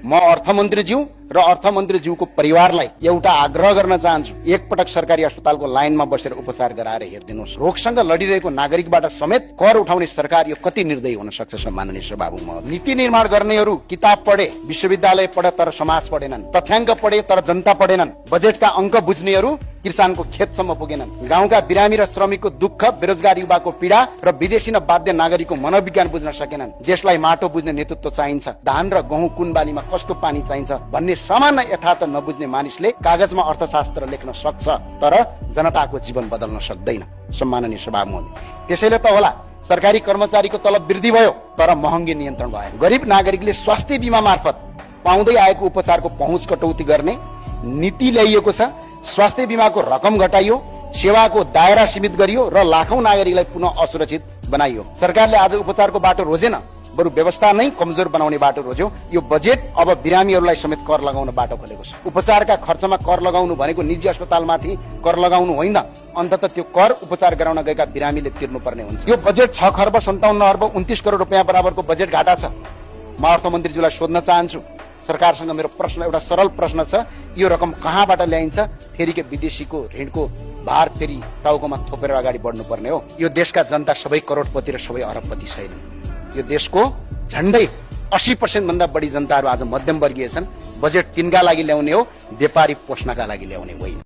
म अर्थमन्त्रीज्यू र अर्थमन्त्रीज्यूको परिवारलाई एउटा आग्रह गर्न चाहन्छु, एकपटक सरकारी अस्पतालको लाइनमा बसेर उपचार गराएर हेरिदिनुहोस्। रोगसँग लडिरहेको नागरिकबाट समेत कर उठाउने सरकार यो कति निर्दयी हुन सक्छ? सम्माननीय सभामुख महोदय, नीति निर्माण गर्नेहरू किताब पढे, विश्वविद्यालय पढे तर समाज पढेनन्, तथ्याङ्क पढे तर जनता पढेनन्, बजेटका अङ्क बुझ्नेहरू किसानको खेतसम्म पुगेनन्, गाउँका बिरामी र श्रमिकको दुःख, बेरोजगार युवाको पीडा र विदेशी न बाध्य नागरिकको मनोविज्ञान बुझ्न सकेनन्। देशलाई माटो बुझ्ने नेतृत्व चाहिन्छ, धान र गहुँ कुन बालीमा कस्तो पानी चाहिन्छ भन्ने सामान्य यथार्थ नबुझ्ने मानिसले कागजमा अर्थशास्त्र लेख्न सक्छ तर जनताको जीवन बदल्न सक्दैन। सम्माननीय सभामुख, त्यसैले त होला सरकारी कर्मचारीको तलब वृद्धि भयो तर महँगी नियन्त्रण भएन। गरिब नागरिकले स्वास्थ्य बीमा मार्फत पाउँदै आएको उपचारको पहुँच कटौती गर्ने नीति ल्याइएको छ। स्वास्थ्य बीमाको रकम घटाइयो, सेवाको दायरा सीमित गरियो र लाखौं नागरिकलाई पुनः असुरक्षित बनाइयो। सरकारले आज उपचारको बाटो रोजेन, बरु व्यवस्था नै कमजोर बनाउने बाटो रोज्यो। यो बजेट अब बिरामीहरूलाई समेत कर लगाउन बाटो खोलेको छ। उपचारका खर्चमा कर लगाउनु भनेको निजी अस्पतालमाथि कर लगाउनु होइन, अन्ततः त्यो कर उपचार गराउन गएका बिरामीले तिर्नुपर्ने हुन्छ। यो बजेट 6 खर्ब 57 अर्ब 29 करोड रुपियाँ बराबरको बजेट घाटा छ। म अर्थमन्त्रीज्यूलाई सोध्न चाहन्छु, सरकारसँग मेरो प्रश्न एउटा सरल प्रश्न छ, यो रकम कहाँबाट ल्याइन्छ? फेरि के विदेशीको ऋणको भार फेरि टाउकोमा थोपेर अगाडि बढ्नु पर्ने हो? यो देशका जनता सबै करोडपति र सबै अरबपति छैनन्। यो देशको झण्डै 80% भन्दा बढी जनताहरू आज मध्यम वर्गीय छन्। बजेट तिनका लागि ल्याउने हो, व्यापारी पोष्णका लागि ल्याउने होइन।